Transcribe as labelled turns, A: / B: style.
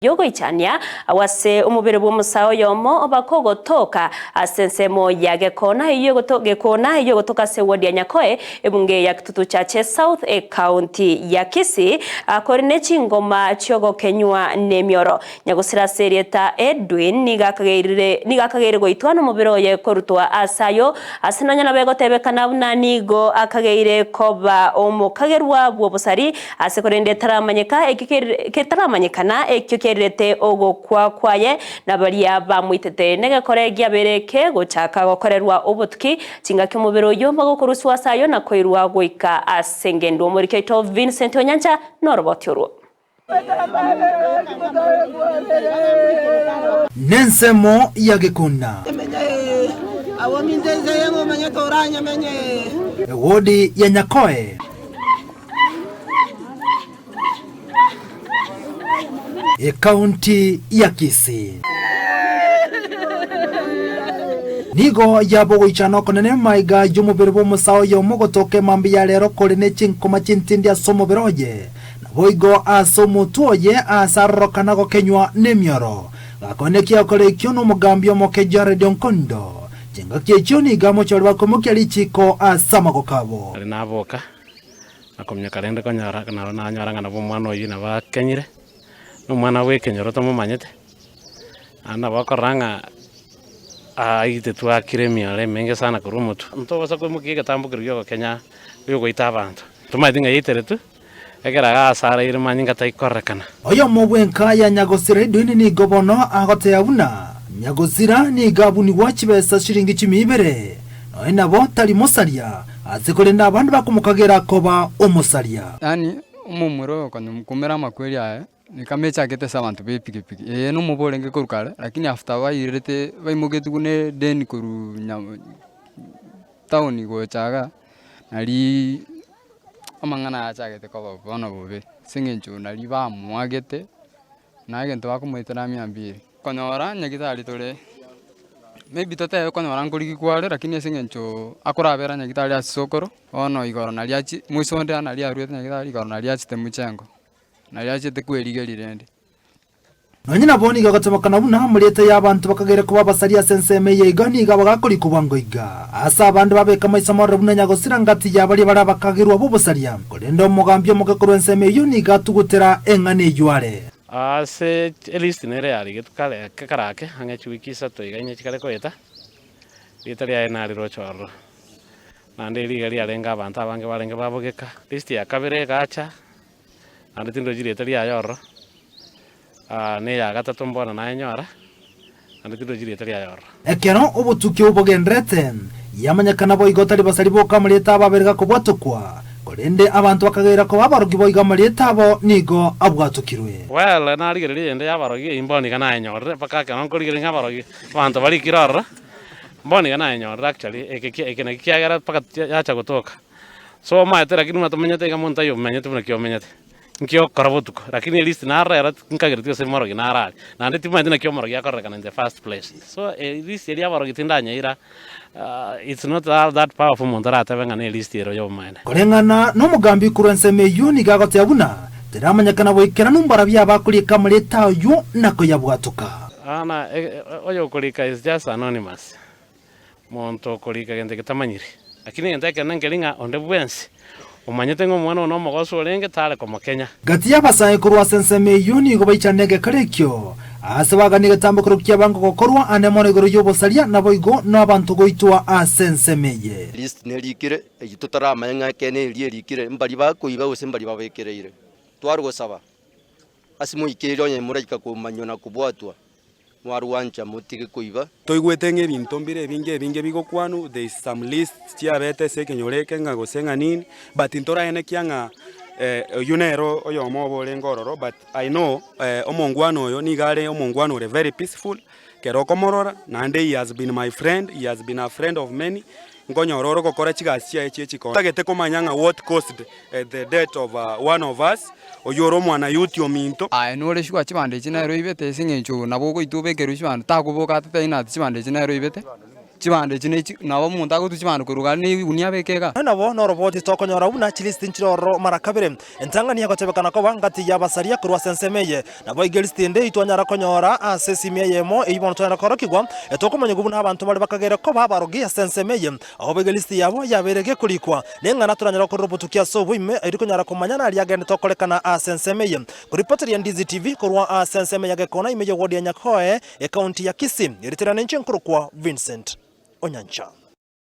A: Y'ogoichania, agwo ase omobere bw'omosae oyomo bakogotoka ase ensemo ya Gekona eyio egoto Gekona eyio egotoka ase ewodi ya Nyakoe, ebunge ya Kitutu Chache South, ekaunti ya Kisii, kore ne chingoma chi'ogokenywa nemioro. Nyagosira ase erieta Edwin nigo akageirire nigo akageire goitwa nomobere oye korutwa ase ayio, ase nonya nabo egotebekana buna nigo akageire koba omokagerwa bw'obosari Ase korende etaramanyeka ekio ketaramanyekana ekio kiarirete ogokwa kwaye, na baria bamoitete. Negekore giabeire kegochaka gokorerwa obotuki, chingaki omobere oyio bagokoruswa ase ayio na koirwa goika ase engendu. Omoriki oito Vincent Onyancha noroboti orwo.
B: Nensemo ya gekunda. Ewodi ya Nyakoe. Ekaunti ya Kisii. Nigo yaba ogoichana okonene maiga y'omobere bw'omosae oyomo gotoka emambia ya rero kore ne chinkoma chintindi ase omobere oye, naboigo ase omotwe oye aase arorokana gokenywa nemioro. Gakonekia gokora ekio nomogambi omoke Jared Onkondo. Chingaki echio nigo amochore bakoimokia richiiko ase amagoko abo.
C: Aria naboka, na kominyoka rende konyora nabo nanyora ng'a nabo omwana oyio nabo akenyire, na omwana bw'ekenyoro tomomanyete, naende nabo okorora ng'a aitetwe akire emioro emenge sana korwa omotwe. Ntobasa koimokia egetambo keria gia ogokenya biogoita abanto, tomanyeti ng'a yaiteretwe. Ekero agasareire manyinga taikorekana.
B: Oyomo bw'enka ya nyagosira Edwin nigo bono agoteeba buna nyagosira nigo abunigwa chibesa chiringi chimia ibere, nonya nabo tari mosaria, ase korende abande bakomokagera koba omosaria.
D: Yaani omomura oyo konya kumera amakweri aye, ni kama echagete ase abanto ba epikipiki, eye nomobe orenge korwa kare, lakini after bairerete baimoketigwe na edeni korwa nya town gocha igaa, nariii amang'ana aya achagete koba bono bobe, ase eng'encho naria bamoagete, na egento bakomoetera mia mbili. Konyora nyagetari tore, maybe totebe konyora nkorigia kware lakini ase eng'encho akorabera nyagetari ase sokoro, bono igoro naria achi moiso onde naria aruete nyagetari igoro naria achete mochengo, naria achete kwerigeria rende.
B: Nonye nabo nigo egotebekana buna amarieta y'abanto bakagera koba abasaria ase ensemo eye iga nigo abagakorikwa bwango iga. Ase abande babeka amaiso amororo buna nyagosira ngati ya baria bare abakagerwa b'obosaria. Korende omogambi omoke korwa ensemo eyio nigo atugutera eng'ana eyio are.
C: Ase elist nere yarigetwe kare karake ang'e chiwiki isato iga inye chikare koeta, rieta riaye nariroche ororo. Naende riga riarenge abanto abange barenge babogeka. List ya kabere egacha. Naende tindochi rieta riaye ororo, na eya gatato mbono nayenyora, naende tindochi rieta riaye ororo.
B: Ekero obotuki obo bogendererete, yamanyekana boigo tari basari boka amarieta abo abere gakobwatokwa, korende abanto bakageira koba abarogi boigo amarieta abo nigo abwatokirwe.
C: Well, narigereria eyende y'abarogi eyio mbono iga nayenyorire, mpaka ekero nkorigereria ng'a abarogi, abanto barikire ororo, mbono iga nayenyorire actually, eke ki eke naki kiagera mpaka yacha gotoka. So omaete lakini buna tomenyete iga monto taiyo omenyete buna ki omenyete, nki okora botuko, lakini at least narora ero nkagereti gose morogi narare, naende timanyeti naki omorogi akorerekana in the first place. So at least eria aborogi tindanyeira it's not all that powerful omonto aratebe ng'a ne list ero ya obomaene.
B: Koreng'ana nomogambi korwa ensemo eyio nigo agoteba buna teramanyekana goikeranu mbarabwo abakorieka amareta ayio na koyabwatoka.
C: Ana oyokorika is just anonymous. Monto okorika gento getamanyiri. Lakini egento ekenene nkeri ng'a onde bwensi omanyete ng'a omwana oo nomogoso orenge tare komokenya.
B: Gati y'abasae korwa ase ensemo eyio nigo baichane egekora ekio, aase baganie egetambokero ki'abango gokorwa ane mono igoro y'obosaria, naboigo nabanto goitwa ase ensemo eye.
E: List nerikire, eyio totaramanya ng'a ekeene eria erikire, mbaria bakoiba gose mbaria babekereire. Tware gosaba ase moikeire onye moraika komanywa na kobwatwa, Mwarwancha motige koiba.
F: Toigwete ng'a ebinto mbire ebinge ebinge bigokwanwa, there is some lists chiabete ase ekenyoro eke ng'a gose ng'a nini, but ntoraenekia ng'a oyio nere oyomo obo orenge ororo, but I know omongwana oyo nigo are omongwana ore very peaceful, ekero okomorora, naende he has been my friend, he has been a friend of many, nkonyora ore ogokora chigasi chiaye chie chikoni. Ntagete komanya ng'a what caused the death of one of us, oyio ore omwana youth ominto.
D: Aye nore sure chibando echi nere oibete ase eng'encho nabo ogoitwa obekerwe chibando takoboka atatebia ng'a ati chibando echi nere oibete. Chibando echi ne chi nabo omonto agotwa chibando korwa iga ne egunia abeke igaa.
G: Nabo noroboti tokonyora buna chilisiti nchire ororo mara kabere. Entang'ani egotebekana koba ngati y'abasaria korwa ase ensemo eye. Naboigo elisiti ende eyio twanyara konyora ase esimi eyemo eyio bono twanyara korokigwa, etokomanyigwa buna abanto baria bakagere koba abarogi ase ensemo eye. Aho boigo elisiti yabo yabeire gekorikwa, neng'ana toranyare gokorera obotuki ase oboime, erio konyara komanya naria agenderete gokorekana ase ensemo eye. Koripoteria Ndizi TV korwa ase ensemo ya Gekona ime y'ewodi ya Nyakoe, Ekaunti ya Kisii, erieta riane inche nkorokwa Vincent Onyancha.